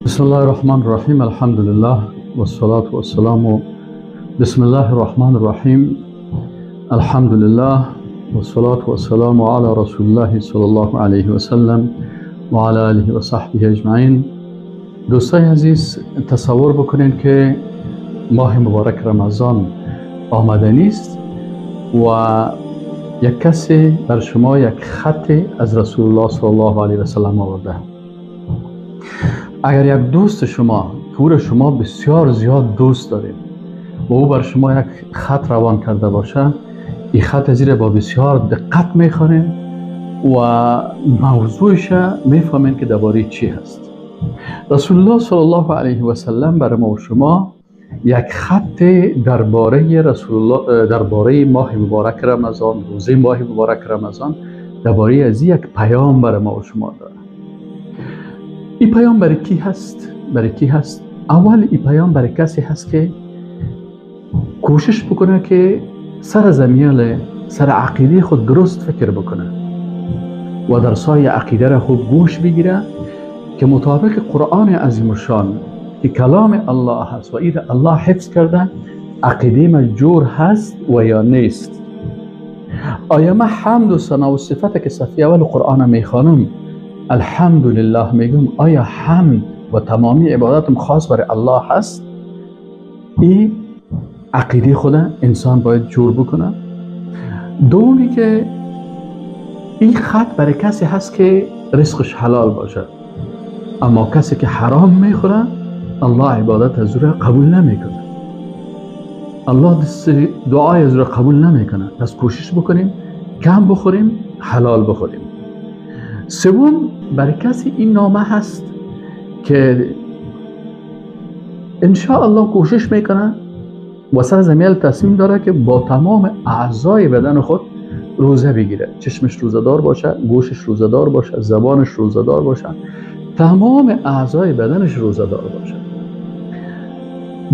بسم الله الرحمن الرحیم. الحمد لله والصلاة والسلام. بسم الله الرحمن الرحیم. الحمد لله والصلاة والسلام على رسول الله صلی الله علیه و سلم و علی آله و صحبه اجمعین. دوستای عزیز، تصور بکنین که ماه مبارک رمضان آمده نیست و یک کسی بر شما یک خط از رسول الله صلی الله علیه و سلم آورده. اگر یک دوست شما که او را شما بسیار زیاد دوست دارید و او بر شما یک خط روان کرده باشه، این خط زیر با بسیار دقت میخوانید و موضوعش میفهمین که درباره چی هست. رسول الله صلی الله علیه و سلم بر ما و شما یک خط درباره رسول الله، درباره ماه مبارک رمضان، روزه ماه مبارک رمضان، درباره از یک پیام بر ما و شما داره. این پیام برای کی هست؟ برای کی هست؟ اول این پیام برای کسی هست که کوشش بکنه که سر زمیال سر عقیده خود درست فکر بکنه و در سایه عقیده را خوب گوش بگیره که مطابق قرآن عظیم الشان که کلام الله هست و این الله حفظ کرده، عقیده ما جور هست و یا نیست. آیا ما حمد و ثنا و صفت که صفحه اول قرآن میخوانم الحمدلله میگم، آیا حمد و تمامی عبادتم خاص برای الله هست؟ این عقیده خود انسان باید جور بکنه. دومی که این خط برای کسی هست که رزقش حلال باشه، اما کسی که حرام میخوره الله عبادت از او را قبول نمیکنه، الله دعای از او را قبول نمیکنه. پس کوشش بکنیم کم بخوریم، حلال بخوریم. سوم، برای کسی این نامه هست که انشاءالله کوشش میکنه و سر زمیل تصمیم داره که با تمام اعضای بدن خود روزه بگیره، چشمش روزه دار باشه، گوشش روزه دار باشه، زبانش روزه دار باشه، تمام اعضای بدنش روزه دار باشه.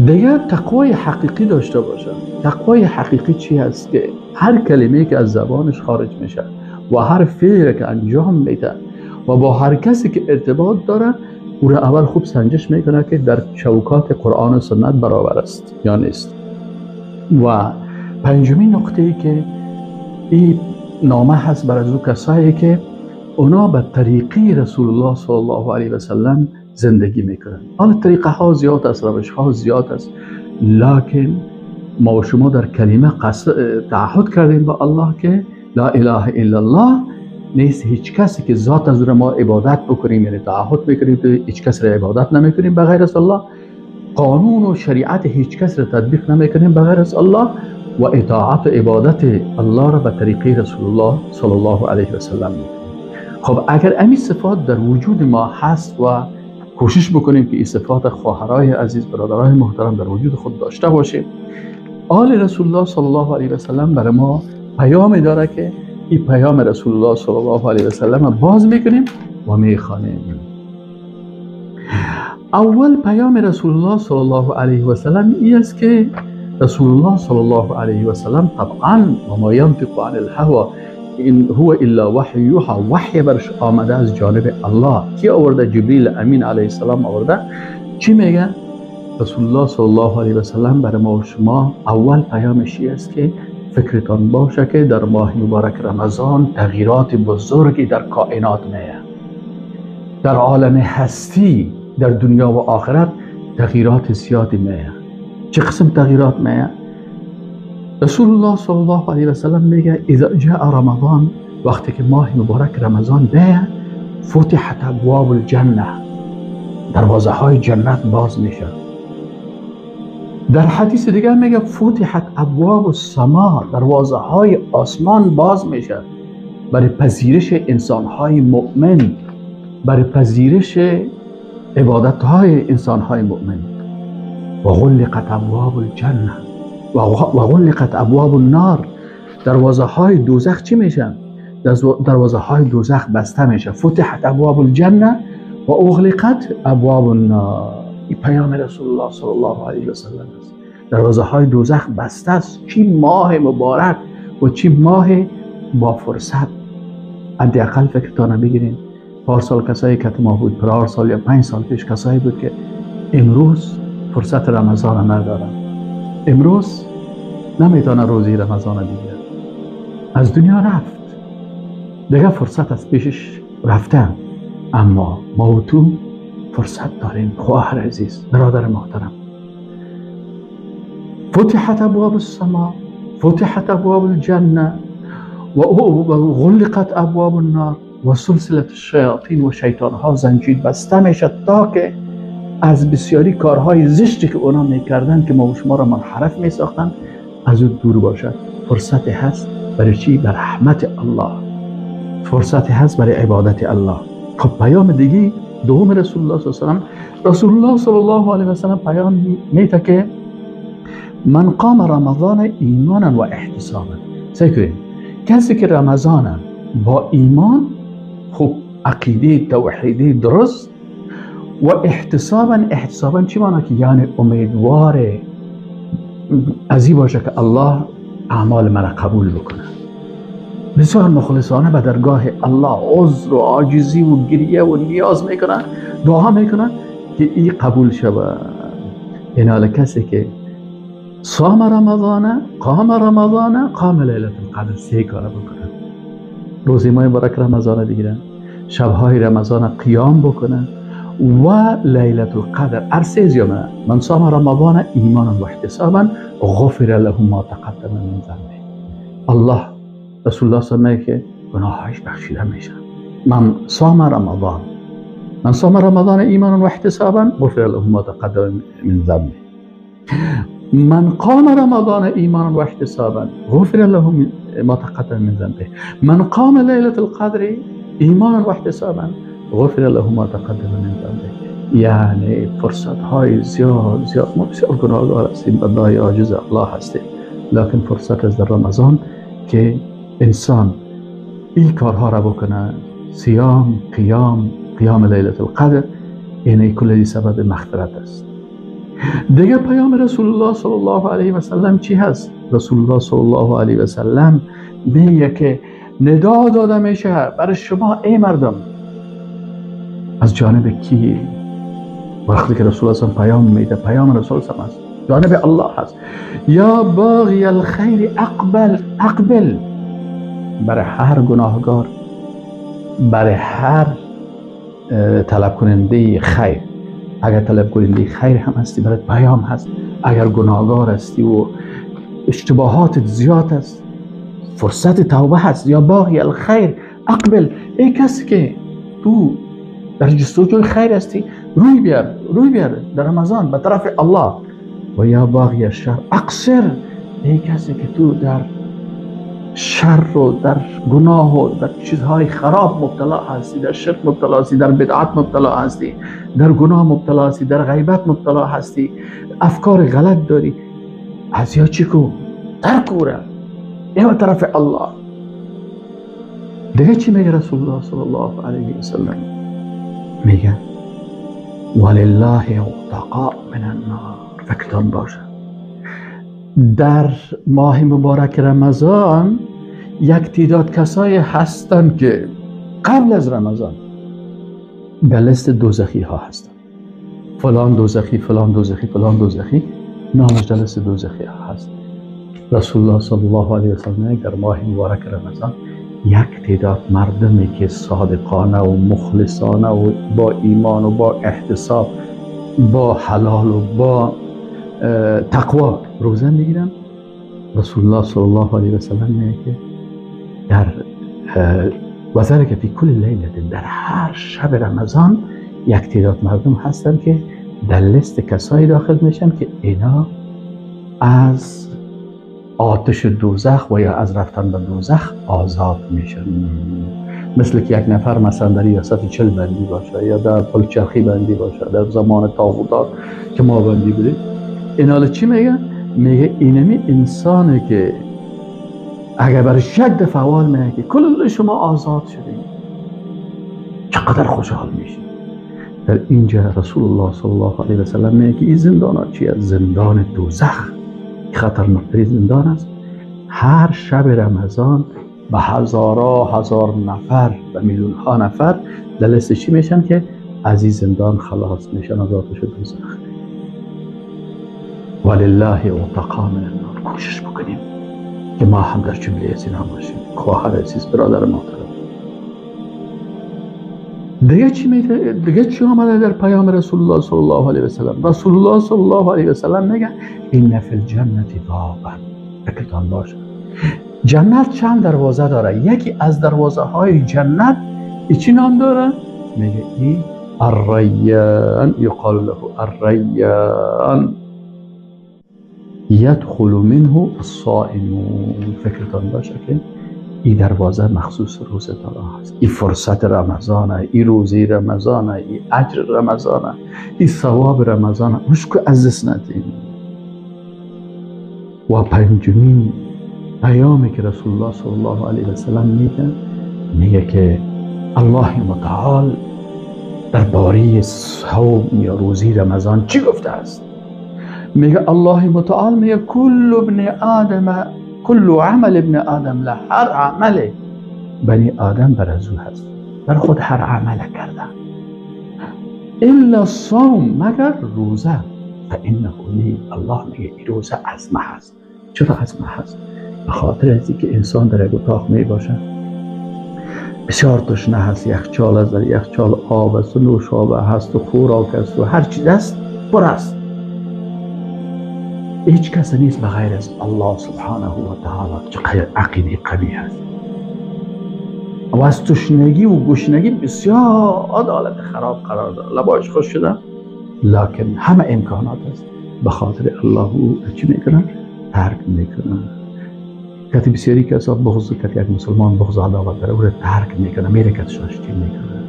دیگه تقوای حقیقی داشته باشه. تقوای حقیقی چی هست؟ که هر کلمه که از زبانش خارج میشه و هر فعلی که انجام میده و با هر کسی که ارتباط داره، او را اول خوب سنجش میکنه که در چوکات قرآن و سنت برابر است یا نیست. و پنجمین نقطه ای که این نامه هست بر از او کسایی که اونا به طریقی رسول الله صلی الله علیه و سلم زندگی میکنن. حالا طریقه ها زیاد است، روش ها زیاد است، لکن ما و شما در کلمه تعهد کردیم با الله که لا اله الا الله، نیست هیچ کسی که ذات از ما عبادت بکنیم، یعنی تعهد میکنیم که هیچ کس را عبادت نمیکنیم بغیر از الله، قانون و شریعت هیچ کس را تطبیق نمیکنیم بغیر از الله، و اطاعت و عبادت الله را به طریقه رسول الله صلی الله علیه و سلم میکنیم. خب اگر این صفات در وجود ما هست و کوشش بکنیم که این صفات خواهرای عزیز، برادرای محترم در وجود خود داشته باشیم، آل رسول الله صلی الله علیه و سلم برای ما پیام داره که این پیام رسول الله صلی الله علیه و سلم باز میکنیم و میخوانیم. اول پیام رسول الله صلی الله علیه و سلم این است که رسول الله صلی الله علیه و سلم طبعا و ما ینطق عن الهوى ان هو الا وحی یوحى، وحی برش آمده از جانب الله. کی آورده؟ جبریل امین علیه السلام آورده. چی میگه رسول الله صلی الله علیه و سلم برای ما و شما؟ اول پیامش این است که فکرتان باشه که در ماه مبارک رمضان تغییرات بزرگی در کائنات میه، در عالم هستی، در دنیا و آخرت تغییرات زیادی میه. چه قسم تغییرات میه؟ رسول الله صلی الله علیه و سلم میگه اذا جاء رمضان، وقتی که ماه مبارک رمضان بیه، فتحت ابواب الجنه، دروازه های جنت باز میشه. در حدیث دیگه میگه فتحت ابواب السما، دروازه های آسمان باز میشه برای پذیرش انسان های مؤمن، برای پذیرش عبادت های انسان های مؤمن. و غلقت ابواب الجنه و غلقت ابواب النار، دروازه های دوزخ چی میشه؟ دروازه های دوزخ بسته میشه. فتحت ابواب الجنه و اغلقت ابواب النار. این پیام رسول الله صلی الله علیه و سلم است. دروازه های دوزخ بسته است. چی ماه مبارک و چی ماه با فرصت. حداقل فکرتان بگیرین پارسال کسایی که ما بود، پارسال یا 5 سال پیش کسایی بود که امروز فرصت رمضان ندارن، امروز نمیتونه روزی رمضان بگیره، از دنیا رفت، دیگه فرصت از پیشش رفته. اما ما و تو فرصت داریم خواهر عزیز، برادر محترم. فتحت ابواب السماء، فتحت ابواب الجنه و غلقت ابواب النار و سلسله الشیاطین و شیطان ها زنجیر بسته میشد تا که از بسیاری کارهای زشتی که اونا میکردن که ما و شما را منحرف میساختن از او دور باشد. فرصت هست برای چی؟ بر رحمت الله، فرصت هست برای عبادت الله. خب پیام دیگه دوم رسول الله صلی الله علیه و سلم، رسول الله صلی الله علیه و سلم پیام میده که من قام رمضان ایمانا و احتسابا. سعی کسی که رمضان با ایمان، خوب عقیده توحیدی درست، و احتسابا، احتسابا چی معنی؟ که یعنی امیدوار از این باشه که الله اعمال مرا قبول بکنه، بسیار مخلصانه به درگاه الله عذر و عاجزی و گریه و نیاز میکنه، دعا میکنه که این قبول شود. این کسی که صام رمضان، قام رمضان، قام لیلة القدر، سه کار بکنه، روزی ماه مبارک رمضان بگیرن، شبهای رمضان قیام بکنه و لیلة القدر. ارسیز یا من صام رمضان ایمانا و احتسابا غفر له ما تقدم من ذنبه. الله، رسول الله صلی الله علیه و که گناهایش بخشیده میشه. من صام رمضان، من صام رمضان ایمانا و احتسابا غفر له ما تقدم من ذنبه. من قام رمضان ایمانا و احتسابا غفر له ما تقدم من ذنبه. من قام لیلة القدر ایمانا و احتسابا غفر له ما تقدم من ذنبه. یعنی فرصت های زیاد زیاد، ما بسیار گناهگار هستیم، بندای عاجز الله هستیم، لکن فرصت از در رمضان که انسان این کارها را بکنه، صیام، قیام، قیام لیلة القدر، یعنی کلی سبب مغفرت است. دیگه پیام رسول الله صلی الله علیه و سلم چی هست؟ رسول الله صلی الله علیه و سلم میگه که ندا داده میشه برای شما ای مردم. از جانب کی؟ وقتی که رسول الله پیام میده، پیام رسول الله است، جانب الله هست. یا باغی الخیر اقبل، اقبل. برای هر گناهگار، برای هر طلب کننده خیر، اگر طلب کننده خیر هم هستی برات پیام هست، اگر گناهگار هستی و اشتباهات زیاد است، فرصت توبه هست. یا باغی الخیر اقبل، ای کسی که تو در جستجوی خیر هستی، روی بیار، روی بیار در رمضان به طرف الله. و یا باغی الشر اقصر، ای کسی که تو در شر و در گناه و در چیزهای خراب مبتلا هستی، در شرک مبتلا هستی، در بدعت مبتلا هستی، در گناه مبتلا هستی، در غیبت مبتلا هستی، افکار غلط داری، از یا چی کو؟ ترک او را، یا طرف الله. دیگه چی میگه رسول الله صلی الله علیه و سلم؟ میگه ولله عتقاء من النار. فکرتان باشه در ماه مبارک رمضان یک تعداد کسایی هستند که قبل از رمضان به لیست دوزخی ها هستند. فلان دوزخی، فلان دوزخی، فلان دوزخی، نامش در لیست دوزخی ها هست. رسول الله صلی الله علیه و سلم در ماه مبارک رمضان یک تعداد مردمی که صادقانه و مخلصانه و با ایمان و با احتساب، با حلال و با تقوا روزه میگیرن، رسول الله صلی الله علیه و سلم میگه که در وذلک فی کل لیله، در هر شب رمضان یک تعداد مردم هستن که در لیست کسایی داخل میشن که اینا از آتش دوزخ و یا از رفتن به دوزخ آزاد میشن. مثل که یک نفر مثلا در ریاست 40 بندی باشه یا در پلچرخی بندی باشه، در زمان طاغوتات که ما بندی بودیم. این حالا چی میگه؟ میگه اینمی انسانه که اگر برش یک دفعه اول میگه که کل شما آزاد شدید، چقدر خوشحال میشید. در اینجا رسول الله صلی الله علیه و سلم میگه که این زندان ها چیه؟ زندان دوزخ، خطرناکترین زندان است. هر شب رمضان به هزارها هزار نفر و میلیون ها نفر در لیست چی میشن که از این زندان خلاص میشن، آزاد شد دوزخ. ولله عتقا من النار. کوشش بکنیم که ما هم در جمله از اینا باشیم. خواهر عزیز، برادر محترم، دیگه چی آمده در پیام رسول الله صلی الله علیه و سلم؟ رسول الله صلی الله علیه و سلم میگه ان فی الجنة بابا. فکرتان باشه جنت چند دروازه داره. یکی از دروازه های جنت چی نام داره؟ میگه ای الریان، یقال له الریان یدخل منه الصائمون. فکرتان باشه که این دروازه مخصوص روزه دارا هست. این فرصت رمضانه، این روزی رمضانه، این اجر رمضانه، این ثواب رمضانه، مشکل از دست ندیم. و پنجمین پیامی که رسول الله صلی الله علیه و سلم میگه که الله متعال درباره صوم یا روزی رمضان چی گفته است؟ میگه الله متعال میگه کل ابن آدم، کل عمل ابن آدم له، هر عمل بنی آدم بر از او هست، بر خود هر عمل کرده، الا الصوم، مگر روزه، فانه لی. الله میگه این روزه از ما هست. چرا از ما هست؟ به خاطر از اینکه انسان در یک اتاق می باشه، بسیار تشنه هست، یخچال است، در یخچال آب است و نوشابه هست و خوراک است و هر چیز است، پر است. هیچ کس نیست به غیر از الله سبحانه و تعالی. چقدر عقیده قوی هست. و از تشنگی و گشنگی بسیار حالت خراب قرار داره، لباش خوش شده، لکن همه امکانات است. به خاطر الله او چی میکنن؟ ترک میکنن. کتی بسیاری کسا بغض کرد، یک مسلمان بغض عداوت داره، او را ترک میکنه، میره کت شاشتی میکنه.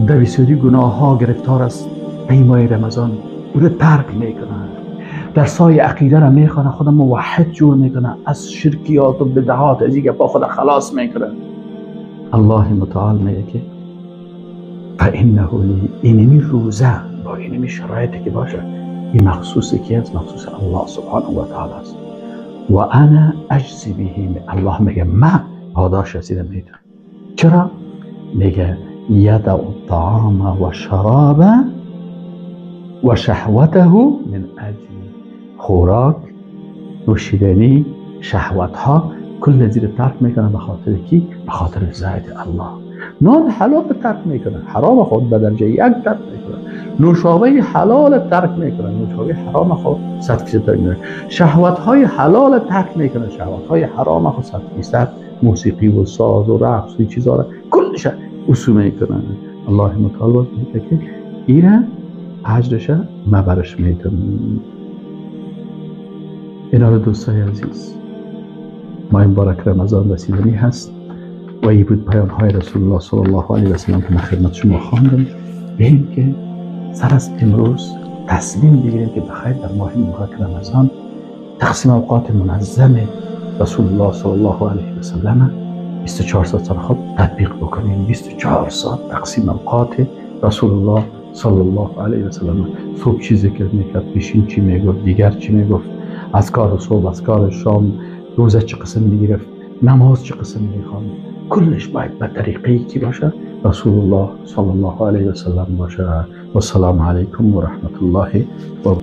در بسیاری گناه ها گرفتار است، پیمای رمضان او را ترک میکنه. در سای عقیده را میخوانه، خود موحد جور میکنه، از شرکیات و بدعات از این گپا خود خلاص میکنه. الله متعال میگه که فانه لی، اینمی روزه با اینمی شرایطی که باشه، این مخصوص کی است؟ مخصوص الله سبحانه و تعالی است. و انا اجزی به. الله میگه من پاداش رسیده میدم. چرا؟ میگه یدع الطعام و شراب و شهوته من اجل. خوراک، نوشیدنی، شهوت ها کل زیر ترک میکنه. به خاطر کی؟ به خاطر رضایت الله. نان حلال ترک میکنه، حرام خود به درجه یک ترک میکنه، نوشابه حلال ترک میکنه، نوشابه حرام خود 100% ترک میکنه، شهوت های حلال ترک میکنه، شهوت های حرام خود 100%، موسیقی و ساز و رقص و چیزا را کلش اصول میکنه. الله متعال باز میگه که اینه اجرش ما برش میدم. اینا رو دوستای عزیز، ماه مبارک رمضان رسیدنی هست و این بود پیام های رسول الله صلی الله علیه و سلم که من خدمت شما خواندم. ببینیم که سر از امروز تصمیم بگیریم که بخیر در ماه مبارک رمضان تقسیم اوقات منظم رسول الله صلی الله علیه و سلم 24 ساعت سر خود تطبیق بکنیم. 24 ساعت تقسیم اوقات رسول الله صلی الله علیه و سلم. صبح چی ذکر میکرد، پیشین چی میگفت، دیگر چی میگفت، اذکار صبح، اذکار شام، روزه چه قسم میگرفت، نماز چه قسم میخواند، کلش باید به طریقی که باشه رسول الله صلی الله علیه و سلم باشه. و السلام علیکم و رحمت الله و برکاته.